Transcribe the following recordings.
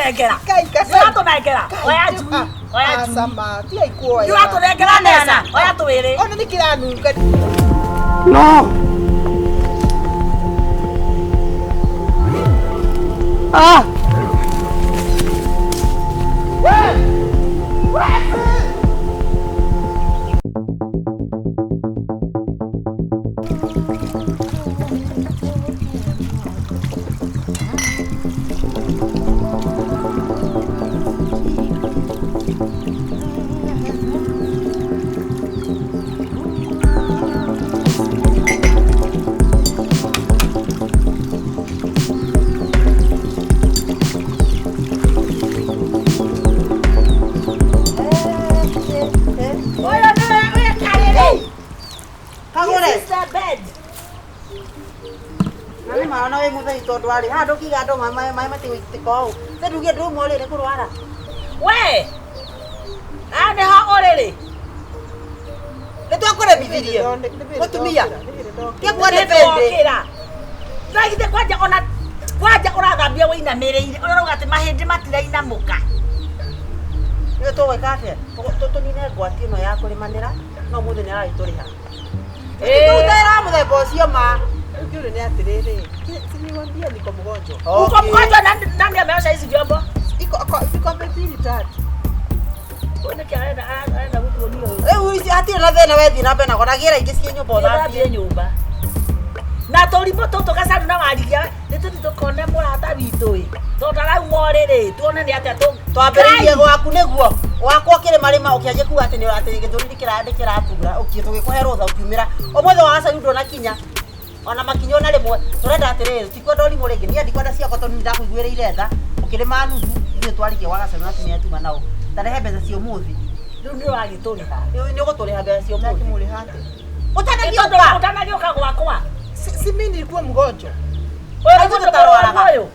ũratũnengera. Kai, Nĩ Gacaru. ũratũnengera. Oya njui. Oya njui. Acama, tigai kuoya. Nĩ ũratũnengera mbeca. Oya twĩrĩ. Ona nĩ kĩranunga. No. Ah. Ũyũ nĩwe wĩkarĩrĩ. Kagũre. This is the bed. Na nĩ ma ona wĩ mũtheri tondũ arĩ haha ndũkiuga andũ maĩ matigũitĩka ũũ. Te ndugie ndũma ũrĩ nĩ kũrwara. We. Haha nĩho ũrĩrĩ. Nĩ twakũremithirie. Mũtumia. Kĩguo nĩ bĩndĩ. Nĩndokĩra. Ndagithĩ kwanja ona kwanja ũrathambia wĩinamĩrĩire ũrauga atĩ mahĩndĩ matirainamũka. Nĩ tũgwĩka atĩa? Tũnine ngwati ĩno ya kũrĩmanĩra no mũthĩ nĩ aragĩtũrĩha. Tũtera mũthemba ũcio ma. Rĩu kĩũria nĩ atĩrĩrĩ, si niwaambia niko mgonjwa. Uko mgonjwa nani, nani ameosha hizi vyombo? Iko vikombe mbili tatu. Huyu nĩkĩ arenda arenda gũtuonia ũyũ? Rĩu ici hatirĩ na thĩna wethiĩ na mbere na gũragĩra ingĩ ciĩ nyũmba Ũthambie ũthambie. nyũmba. Na tũrimũ tũtũ Gacaru na warigia nĩtũthiĩ tũkone mũrata witũ ĩ. Tondũ arauma ũrĩrĩ tuone nĩ atĩa tũ Twambĩrĩirie Ngai! gwaku nĩguo wakwa ũkĩrĩmarĩma ũkĩanjia kuga atĩ nĩ atĩ gĩthũri nĩ kĩratura ũkĩ tũgĩkũhe rũtha ũkiumĩra ũmũthĩ wa Gacaru ndũnakinya ona makinya ona rĩmwe tũrenda atĩrĩrĩ tutikwenda ũrimũ rĩngĩ niĩ ndikwenda ciakwa tondũ nĩndakũiguĩrĩire tha ũkĩrĩma nuthu ithuĩ twarĩkia gwa Gacaru na tumia tuma nao tarehe mbeca cia ũmũthĩ Rĩu nĩ ũragĩtũrĩha. nĩ ũgũtũrĩha mbeca cia ũmũthĩ Ndakĩmũrĩha atĩa? ũtanagĩũka Ũtanagĩũka gwakwa. Si mimi nilikuwa mgonjwa. Ũyũ nĩ Ithuĩ mũndũ tũtarwaraga. mũrwaru ũyũ.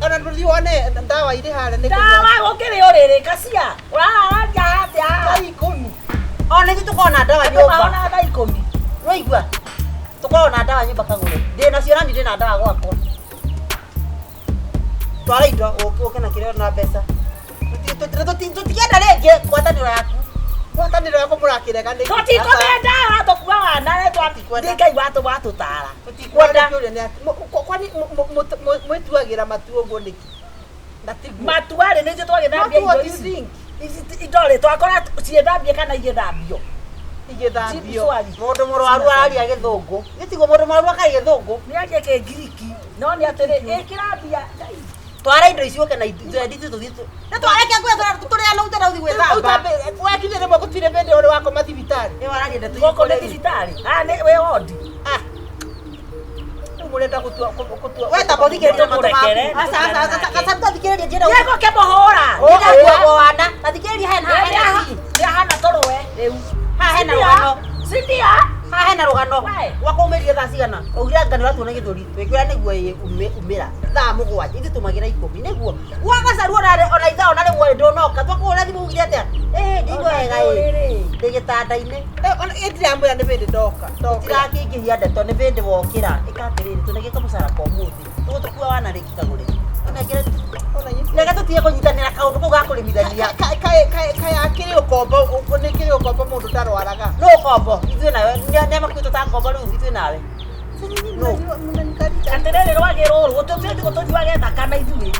Ona ndũthiĩ wone ndawa irĩ harĩa nĩ Ndawa gũkĩrĩ ũrĩrĩ kacia. Ũraranja atĩa haha? Thaa ikũmi. ona ithuĩ tũkoragwo na ndawa Andũ nyũmba mahonaga thaa ikũmi. nĩwaigua tũkoragwo na ndawa nyũmba kagũre ndĩ nacio nani ndĩ na ndawa gwakwa twara indo ũke na kĩrĩa na mbeca tũtikenda rĩngĩ ngwatanĩro yaku Ngwatanĩro yakwa mũrakĩrega nĩkĩ? Tũtikũmĩenda ũratũkua wana nĩ Ngai watũtara. tũtikwenda Kĩũria nĩ atĩ, kwani mwĩtuagĩra matua ũguo nĩkĩ? Na tiguo. Matua-rĩ nĩ ithuĩ twagĩthambia What indo do you ici. think? Ici indo-rĩ twakora ciĩthambie kana igĩthambio. Igĩthambio. Swali. mũndũ mũrwaru araria gĩthũngũ gĩtiguo mũndũ mũrwaru akaria gĩthũngũ Nĩ arie kĩngiriki no nĩ atĩrĩ ĩkĩra mbia Ngai. twara indo ici ũke na ithuĩ tũthiĩ nĩ twareke tũrĩa na ũtena ũthiĩ gwĩthamba Wakinya rĩmwe gũtirĩ bĩndĩ ũrĩ wakoma thibitarĩ. ĩyo araria ndeto Gũkũ nĩ thibitarĩ. Haha nĩ wĩ wondi. Ah. Rĩu mũrenda gũtua gũtua. we tamba ũthikĩrĩrie matũ maku Tũmũrekere, aca aca aca aca tũthikĩrĩrie njĩra Nĩ gũkĩmũhũra. ndĩra kuogo wana tathikĩrĩria hena hena Nĩ ahana tũrũe rĩu. haha hena Sindio? rũgano Sindio? haha hena rũgano We. gwakwa umĩrire thaa cigana augire anga nĩ ũratuona gĩthũri twĩkwĩra nĩguo ĩ umĩra thaa mũgwanja ithuĩ tũmagĩra ikũmi nĩguo gwa Gacaru ona ithaa ona rĩmwe ndũnoka twakũhũra thimũ ugire atĩa ĩĩ ndingwa wega ĩ ndĩ gĩtanda-inĩ Ona ndiramwĩra nĩ bĩndĩ ndoka. Ndoka. tirakĩingĩhia ndeto nĩ bĩndĩ wokĩra ĩka atĩrĩrĩ tũnegĩka mũcara kwa ũmũthĩ tũgũtũkua wana rĩngĩ kagũre tũnengere Ona nyitĩ. reke tũtige kũnyitanĩra kaũndũ kau ga kũrĩmithania Kaĩ akĩrĩ ũkombo nĩ kĩrĩ ũkombo mũndũ ndarwaraga. nũ ũkombo ithuĩ nawe nĩamakuĩtwo ta ngombo rĩu ithuĩ nawe No. Atĩrĩrĩ rwagĩ rũrũ tũthiĩ tũnyuage thakame ithuĩ.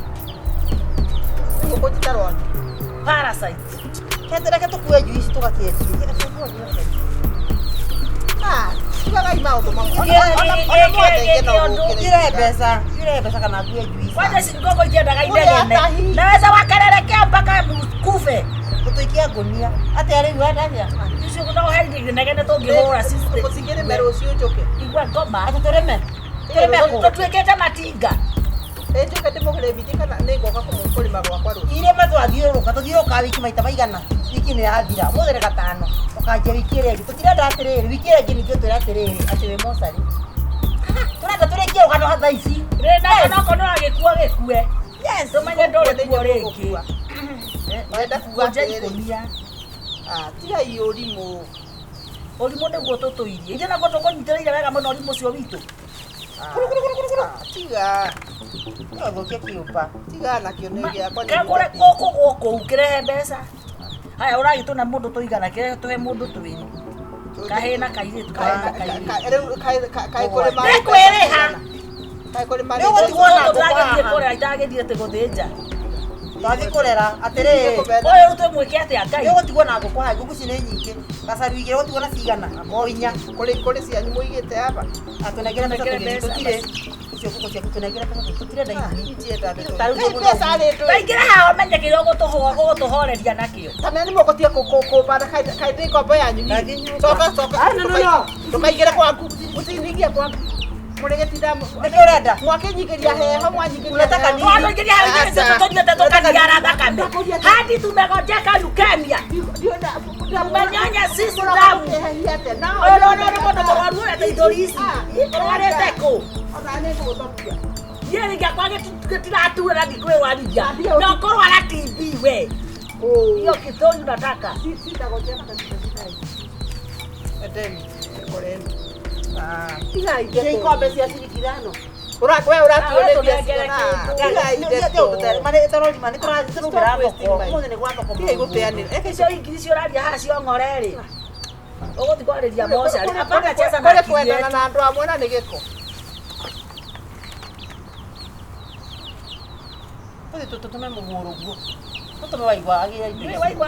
Ngũkũ citarwara. Parasite. reke tũkue njui ici tũgakĩendie Ah, tigagai maũndũ mamwe. Ona mwathengia no gũkĩrĩ. Irehe mbeca irehe mbeca kana ngue njui ici Kwanza ici ngũkũ itiendaga Ũrĩa inegene. atahi. Naweza wakererekea mpaka kufe. tũtũikie ngũnia atĩa rĩu wenda atĩa Icio no he inegene tũngĩhũra sister. Mũcingĩrĩme rũciũ njũke. Igua ngoma. atĩ tũrĩme tũrĩme kũ Tũtuĩkĩte matinga. Ĩ njũke ndĩmũrĩmithie kana nĩ ngoka kũrĩma gwakwa rũciũ. irĩma twathiũrũrũka tũthiũrũrũkaga wiki maita maigana wiki nĩ yathira ũmũthĩ nĩ gatano tũkanjia wiki ĩrĩa ĩngĩ tũtirenda atĩrĩrĩ wiki ĩrĩa ĩngĩ ningĩ ũtwĩre atĩrĩrĩ atĩ wĩ mocarĩ tũrenda tũrĩkie rũgano thaa ici Rĩna onokorwo nĩ ũragĩkua gĩkue. Yes. Tũmenye ndũrĩ kuo rĩngĩ. Ũrenda kuga Kũnja atĩrĩrĩ. ikũnia. Ah, tigai ũrimũ. Ũrimũ nĩguo tũtũirie. Ithuĩ naguo tũkũnyitĩrĩire wega mũno ũrimũ ũcio witũ. Tiga. Ũrathũkia kĩũmba. Tiga nakĩo nĩ gĩakwa. Kagũre gũkũ gũkũ kĩrehe mbeca. Haya ũragĩtũna mũndũ tũigana kĩrehe tũhe mũndũ twĩrĩ. Kahĩ na kairĩtu kahĩ na kairĩtu. Kaĩ kũrĩ ma. Nĩ kwĩrĩha. Kaĩ kũrĩ ma. Nĩ ũgũtigwo na ngũkũ Ndagĩthiĩ haha. kũrera itagĩthiĩte gũthĩnja. Twathiĩ kũrera atĩrĩrĩ. Ũyũ rĩu twĩmwĩke atĩa Ngai? Nĩ ũgũtigwo na ngũkũ haha, ngũkũ ici nĩ nyingĩ. Gacaru igĩrĩ ũgũtigwo na cigana? O inya. Kũrĩ cianyu mũigĩte aba. Atũnengere mbeca Tũnengere tũgĩthiĩ mbeca tũtirĩ. Icio ngũkũ ciaku tũnengere mbeca tũtirenda ikũmi. Ndienda ndeto. Ta rĩu Kaĩ mbeca rĩ ndũĩ. Taingĩra haha ũmenye kĩrĩa ũgũtũhoreria nakĩo. Ta menya nĩ mũgũtiga kũmbana kaĩ ndĩ ngombo yanyu niĩ. Ndathiĩ nyũmba. Coka coka. Ah, no, no, no. Ndũkaingĩre kwaku. Mũtiningie kwaku. Mũrĩgĩtinda Nĩkĩ ũrenda? mwakĩnyingĩria heho mwanyingĩria Unataka heho. nini? Twanũingĩria hau ithuĩ tũthiĩte tũkaniara thakame. Hadi tumegonjeka leukemia. Tumenyonya sisi damu. Ũyũ no nĩ mũndũ mũrwaru ũrĩa ta ithũri ici. Ũrwarĩte kũ? Niĩ rĩngĩakwa gĩtiratura ndikwĩrwarithia. Na ũkũrwara TB we. Hiyo kithũri unataka. Iria ikombe cia ciringi ithano. We ũratuoneria Tũnengere ciana. kĩndũ. Tiga Nĩ ndeto. tũrorima nĩ tũraumĩra thoko. Ũmũthĩ nĩ gwa thoko. Tiga igũteanĩra. Icio ingiri icio ũraria haha cia ng'ore rĩ. Ũgũthiĩ kwarĩria mocarĩ. Hapana cheza na Kũrĩ akili kwendana yetu. na andũ amwe na nĩ gĩko. Tũthiĩ tũtũme mũgũrũ guo. Tũtũme waigua agĩre indo Nĩ ici. waigua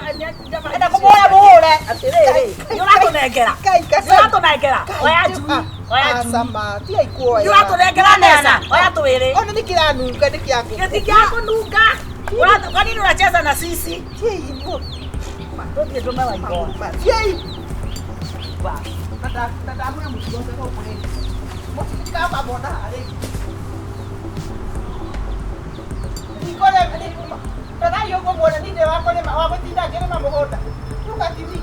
Enda kũmũra mũhũre. Atĩrĩrĩ, nĩ ũratũnengera. Kai Nĩ gacaru. ũratũnengera. Oya njui. Oya njui. Aca ma, tiga ikuoya. Nĩ ũratũnengera mbeca. Oya twĩrĩ. Ona nĩ kĩranunga nĩ kĩa ngũkũ. Gĩti gĩa kũnunga. Kwa nini unacheza na sisi? Tiai inyuĩ. Tũthiĩ tũme waigua. Tiai. Na ndamwĩra mũtigoke gũkũ rĩngĩ. Mũtikamamona haha rĩngĩ. Ndikũrĩ rorai ũguo muone niĩ ndĩ wa kũrĩma wa gũtinda ngĩrĩma mũgũnda. Look at me.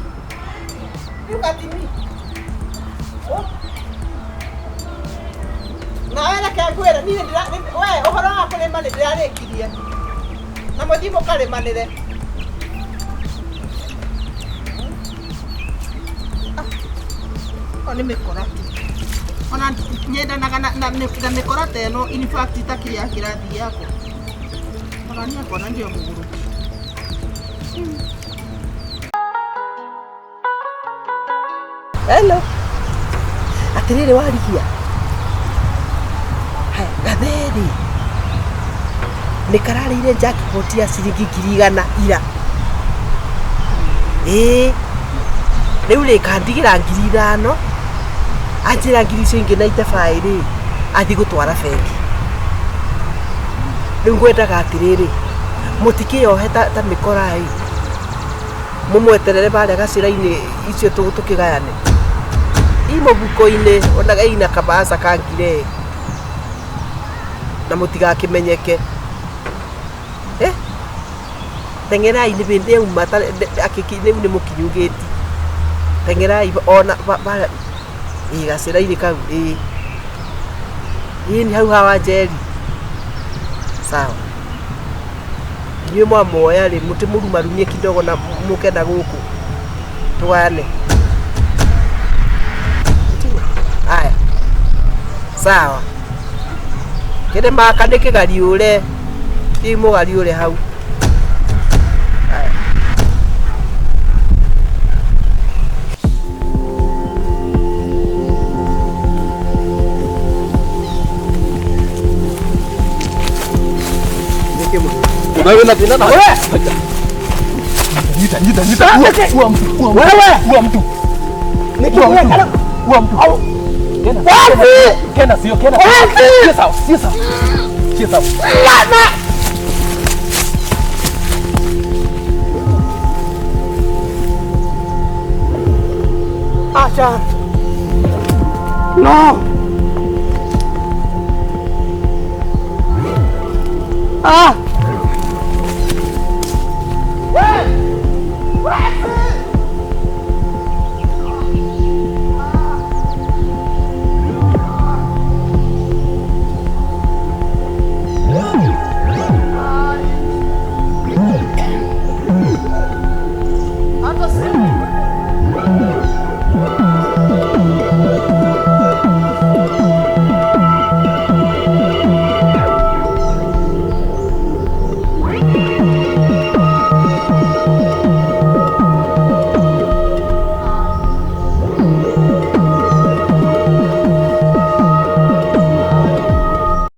Look at me. Oh. Nawe reke ngwĩre niĩ we ũhoro wa kũrĩma nĩ ndĩrarĩkirie. Na mũthiĩ mũkarĩmanĩre. O nĩ mĩkora tu. Ona nyendanaga na mĩkora ta ĩno in fact itakĩrĩ ya kĩrathi gĩakwa. Ona niĩ ngona ndio mũgũrũki. Hello. Atĩrĩrĩ warigia. Haya, gatheri. Nĩ kararĩire jackpot ya ciringi 100,000 ira. Ĩĩ. Rĩu rĩ kandigĩra 5,000. Anjĩra ngiri icio ingĩ na itabaĩ rĩ, athiĩ gũtwara bengi. Rĩu ngwendaga atĩrĩrĩ, mũtikĩyohe ta mĩkora ĩ. Mũmweterere barĩa gacĩra-inĩ icio tũkĩgayane. I mũbuko-inĩ ona ina kabaca ka ngire. Na mũtigakĩmenyeke. Eh? Teng'erai nĩ hĩndĩ yauma rĩu nĩ mũkinyu gĩti. Teng'erai ona barĩa ĩ gacĩra-inĩ kau ĩ. Ĩ nĩ hau hawa Njeri. Sawa. Inyuĩ mwamuoya rĩ mũtimũrumarumie kidogo na mũke na gũkũ. Tũgayane. Aya. Sawa. Kĩrĩ maka nĩ kĩgariũre. Thiĩ mũgariũre hau. Aya. Wewe na tena na wewe. Nyita nyita nyita. Ua mtu. Wewe. Ua mtu. Ua mtu. Kena. Kena sio kena. Sio sawa, sio sawa. Sio sawa. Acha. No. Ah.